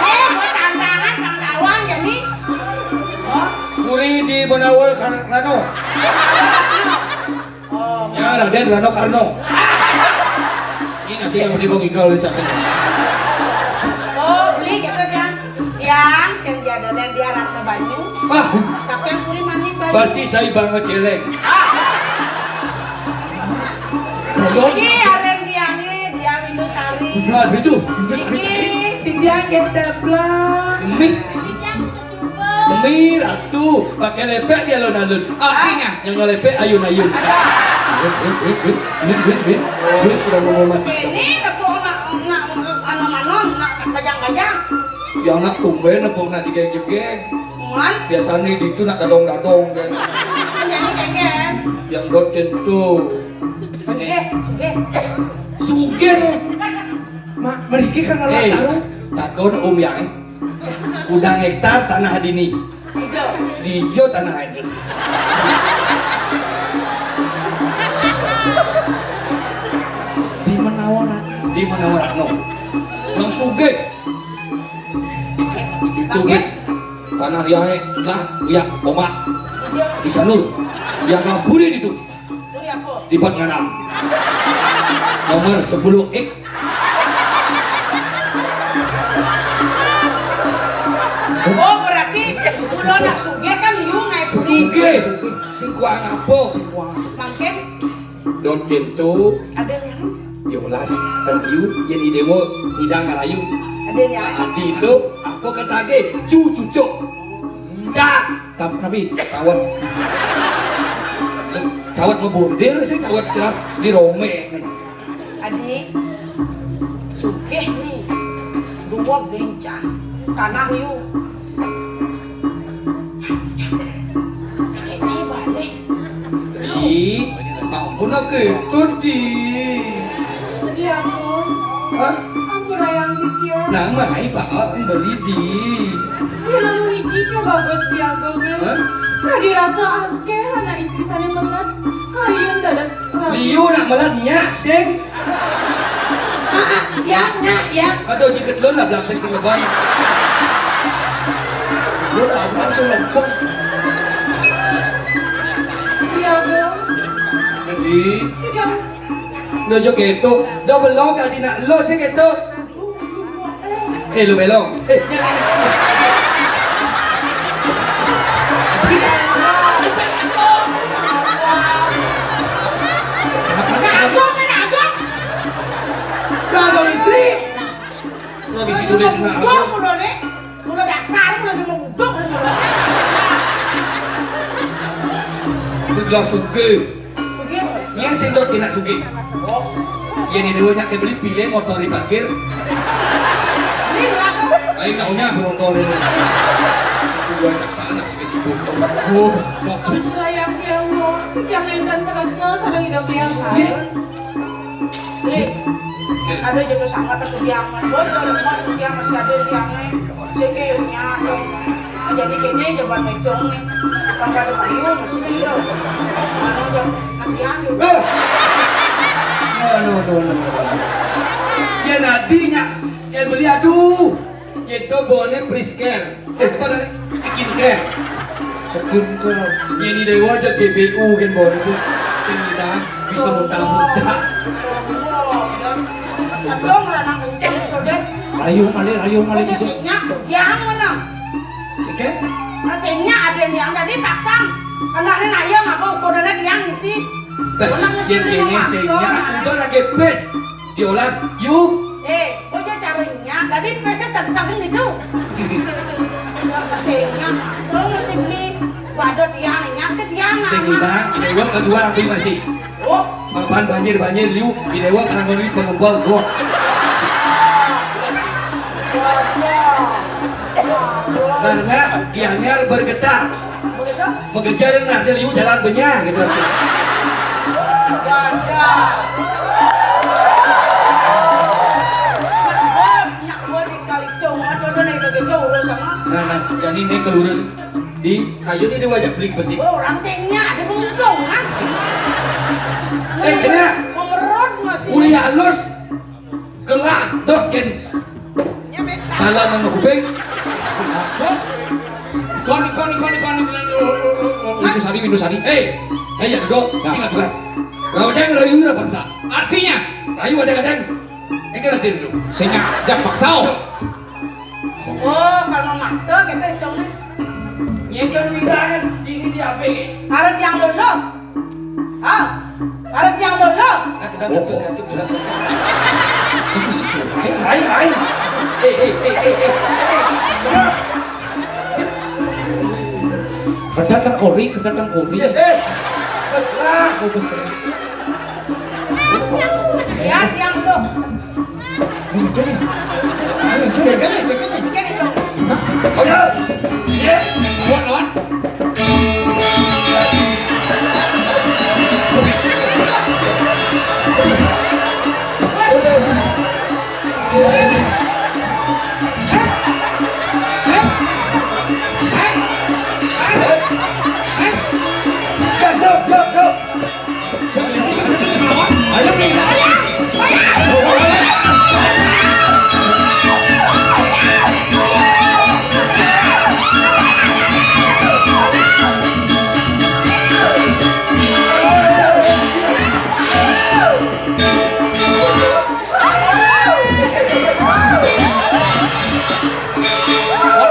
Eh, buat tantangan Bang Dawang jadi. Oh. Puri di Menawa Kar-, Rano. Oh. Ya, Raden Rano Karno. Ini nasi yang beli bong igal, Cak. Oh, beli gitu, Yang. Yang, yang dia ada, yang dia rasa banyu. Wah. Tapi yang Puri manis banyu. Berarti saya banget celeng. Ah. Tolong. Iki aren tiange, dia Windu Sari. Nah, itu. Windu Sari. Iki. Tiang kita blak. Mih. Tiang kita coba. Mih, Ratu. Pakai lepek dia alun-alun. Artinya? Yang lepek ayun-ayun. Win, win, win, win, win, win. Win sudah mau mati. Ini tepuk nak, nak, anu, anu, nak bajang-bajang. Yang nak tumben, tepuk nak jegeg-jegeg. Muan? Biasanya di itu nak dadong-dadong kan. Nyanyi kengken. Yang dot kentu. Sugih, sugih. Sugih. Mak, meriki kan ngelah. Eh, taruh. Takon om yang, eh. Udang hektar tanah dini. Hijau. Di hijau tanah aja. Di Menawa Rat-, di Menawa Ratno. Yang sugih. Itu, Bang, Bit. Tanah yang lah, ya, omak. Iya. Di Sanur. Yang ngaburin itu. Buri apa? Lipat nganam. Nomor sepuluh X. Oh, berarti kula nak sugih kan yu ngae buri. Sugih. Sing kuang apa? Sing kuang. Mangkin Don Pintu. Ada yang? Yolas, Rayu, yang idewo, idang Rayu. Ada yang? Adi itu, apa ketagih? Cu cucuk. Cak. Tap-, tapi cawet. Cawet ngebordir sih, cawet jelas di rome. Adi, sugih nih. Dua gelincang. Tanah yu. Ini balik. Ih, ampun aku itu, Di. Iya, Kong. Hah? Ampun, Ayang Titi, ya. Nah, mai Pak, beli, Di. Ya, lalu niki coba Bos Piagong, ya. Hah? Tadi rasa akeh anak istri sana melet. Kalian dadas rapi. Liu nak melet nyak, sing. Ah, ah, ya, nak, ya. Aduh, jiket lu lah, belasek sing leban. Lu lah, langsung leban. Iya, Bang. Jadi, Tiga. Lu juga gitu. Udah belum, tadi nak lu sih gitu. Eh, lu belum. Eh, jangan. Apa? Nagok, nagok. Nagok istri. Gua bisi tulis nak. Gua mulu nih. Mulu dasar, mulu di mudok. Itu gelas suge. Suge. Yang sing dot kena suge. Oh. Yang ini dua nyak beli pilih motor di parkir. Ini berapa? Ayo, nak punya motor ini. Dua nyak sana suge di motor. Oh, motor. Sayang ya Allah, yang lain kan terus no, sareng hidup yang lain. Iya. Beli. Ada jatuh sangat aku diangan. Bocor, masuk dia masih ada diangan. Sehingga ya nyata. Jadi kayaknya jawaban itu nih. Bang pada payung, maksudnya gitu. Anu, jam, nanti anu. Eh! No, no, no, no, no. Ya, nantinya. Ya, beli, aduh. Itu bone Prisker. Eh, apa namanya? Skincare. Skincare. Ini dewa aja G B U kan bone itu. Sing kita bisa muntah-muntah. Abang orang kenceng itu deh. Rayu malih, rayu malih. Udah bisa. Singnya, yang mana? Oke. Nah, singnya ada yang tadi pasang. Kemarin ayam apa ukurannya yang isi. Nah, orang yang sing ini singnya, nah, udah lagi bes. Diolas, yuk. Eh, kok jadi caranya? Tadi pesnya saking itu. Pesnya, soalnya masih beli. Waduh, tiang, nyakit tiang, sing nah, udah, di dewa kedua, aku masih. Oh. Papan banjir, banjir, liu, di dewa karena beli pengempol, gua. Waduh. Waduh. Karena Gianyar bergetar. Mengejar yang hasil liu jalan benyah gitu. Waduh. Nyak gua, nyak gua di kali cowok, ada, ada, ada, ada, ada, urus sama. Nah, nah, jadi ini kelurus di kayu ini wajah beli besi. Orang singnya ada penguntungan. Eh, kena. Memerut masih. Uli halus. Gelah, doh, ken. Dalam nama kuping. Koni, koni, koni, koni, Windu Sari, Windu Sari. Eh, saya duduk, ya. Singkat tugas. Rawadang rayu rapansa. Artinya, rayu ada kadang. Ini lagi dulu. Sehingga, jangan paksa. Oh, kalau maksa kita hitungnya. Nyekel wirangan, ini di A P G. Harap yang dulu. Ah, harap yang dulu. Ayo, ayo, ayo. Eh, eh, eh, eh, eh. Kadang kan kori, kadang kan kori. Eh, eh. Mas keras. Oh, mas keras. Ya, yang dulu. Ini, ini. Ini, ini, ini, ini. Ini dong. Hah? Ayo. Iya. Kuat, lawan.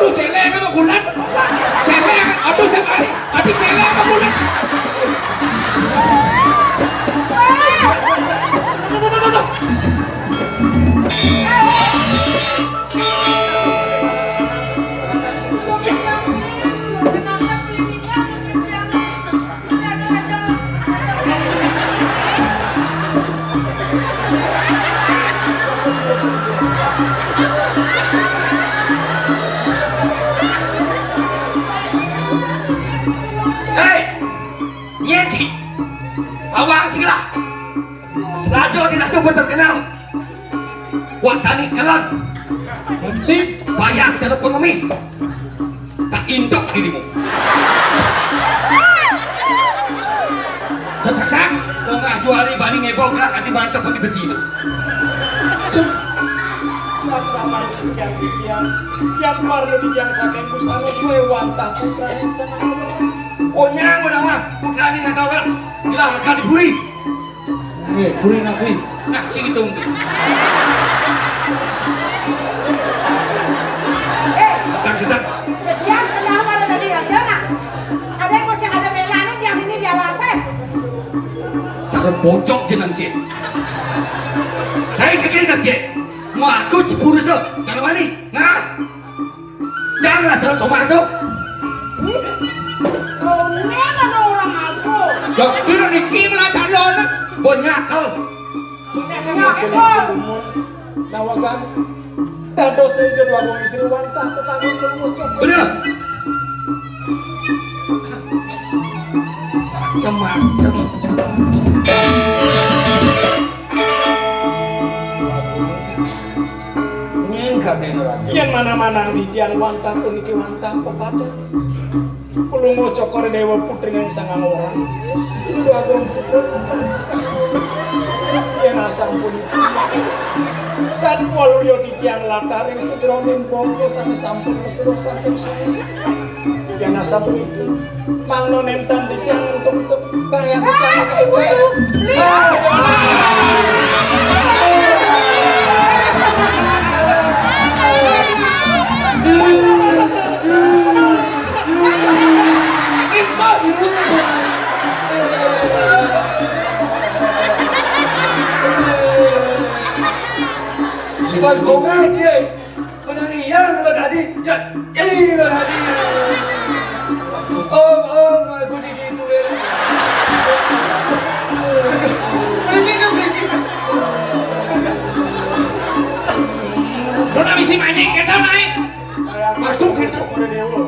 Aduh, celeng apa bulan? Celeng, aduh, sekali. Aduh, celeng apa bulan? Aduh, aduh, aduh, aduh. Hei, nyeti, awang sila. Raja di raja terkenal. Wak tani kelan. Bukti payah secara pengemis. Tak indok dirimu. Raksasa, tengah juari bani ngebong gerak hati mantep hati besi itu. Cuk. Paksa manusia yang dikian. Yang parno di jang saking busana gue wantah putra yang senang. Onyang udah mah, putra ini nggak tahu kan. Jelas akan diburi. Eh, kuring aku, ih. Nah, sini tuh. Eh, sang kita. Jadian kenapa ada tadi rasanya? Ada yang masih ada belanya yang ini dia rasa. Cara bocok jenang, Cik. Saya kekira, Cik. Mau aku sepuluh se, cara wani. Nah. Jangan terus omah tuh. Ronen ada orang aku. Ya, piro niki malah calon. Mbok nyakel. Nyakel. Dawakan. Dados sing dua wong istri wantah tetangga terus. Bener. Macem-macem. Yén manah-manah titiang wantah puniki wantah pepadah. Palungguh Cokor Déwa putrining Sang Aura. Dudu Agung putra putra Sang Aura. Yén asam puniki, satwaluya titiang latah ring sajeroning bangsa sané sampun mesra saking sunyi. Yén asam puniki, mangda nénten titiang entuk-entuk bayang titiang. Ibu, Ibu. Sifat bunga, Cik. Penarian lo tadi, ya, ih, lo tadi. Oh, oh, aku digituin. Berhenti dong, berhenti. Lo nak misi mancing, kita naik. Aduh, kita udah dewa.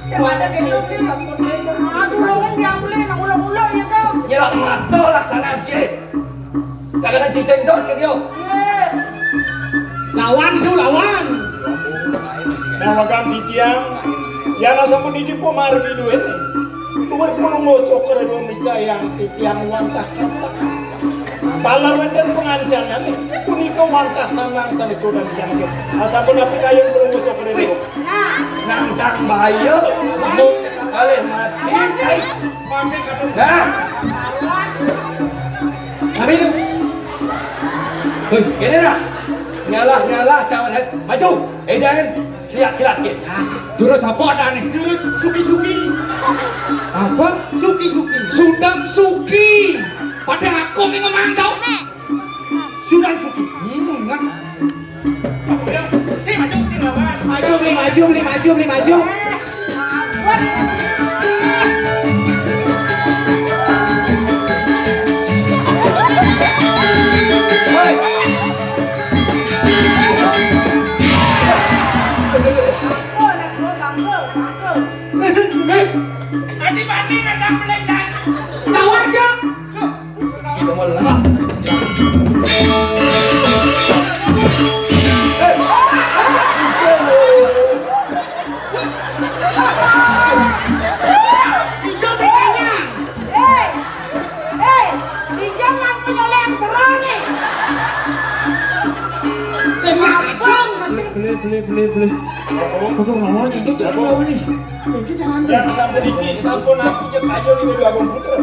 Siapa ada kayak gitu? Aduh, kan diambilin, ulang-ulang ya, Kang. Nyelak mata laksana, Cik. Kadang sing dot ke dia. Lawan tu lawan. Nawakan titiang, yén sampun niki pamargi duwé. Luwih Palungguh Cokor Déwa micayang titiang wantah kata. Taler wénten pangancangané, punika wantah sanang sané kodan titiang. Asampun apikayun Palungguh Cokor Déwa. Nantang bahaya, kalih mati, cai. Nah. Tapi itu. Hei, kéné dah. Nyalah-nyalah cawan head. Maju. Edan. Silat-silat, Cik. Nah, terus apa dah nih? Terus suki-suki. Apa? Suki-suki. Sudang suki. Pada aku nih ngomong tau. Sudang suki. Hmm, kan. Cik, maju, Cik, lawan. Maju, beli maju, beli maju, beli maju. Hei. Adi Bani datang belajar. Tahu aja. Kita mau lemah. Hei, hei, pinjaman penyoleh yang seru nih. Sing ngadong. Beli, beli, beli, beli. Aduh, lawan itu jangan lawan nih. Iki jangan. Yén sampun iki, sampun aku cek aja nih dua agung putra.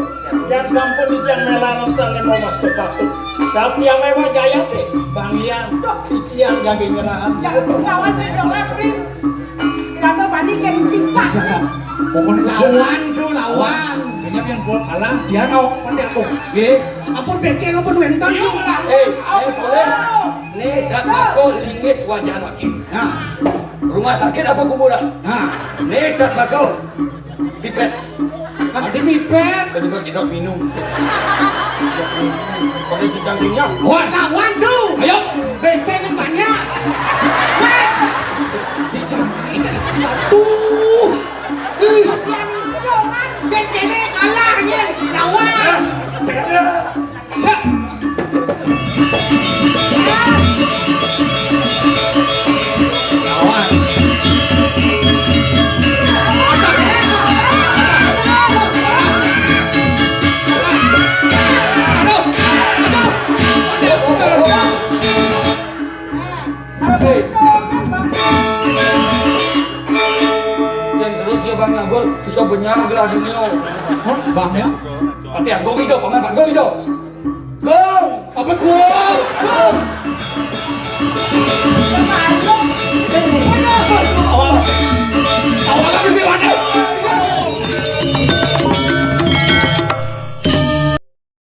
Yén sampun iki yang melano sané mau mas kepatu. Satya mewa jayate, Bang Hyang. Duh, titiang jangge nyerahan. Ya, lawan nih dong, Mas Prim. Rata Bani kayak simpah. Siapa? Pokoknya lawan, tuh lawan. Banyak yang buat kalah, dia mau pakai aku. Ye, ampun beke, ampun wénten. Eh, eh, boleh. Nih, saat aku lingis wajah lagi. Nah. Rumah sakit apa kuburan? Nah. Nih, saat aku pipet. Ada mipet. Tadi kan tidak minum. Pakai cicang singa. Wah, lawan tuh. Ayo. Bete yang banyak. Weh. Dicari batu. Ih. Bete kalah nih. Lawan. Saya. Siap. Lawan. Aduh, aduh. Hei. Yang terus ya Bang Nagor, susah benyang gelah dunia. Hah, Bang ya? Pati aku gitu, paman Pak Gong gitu. Gong! Apa gong? Gong! Awal. Awal.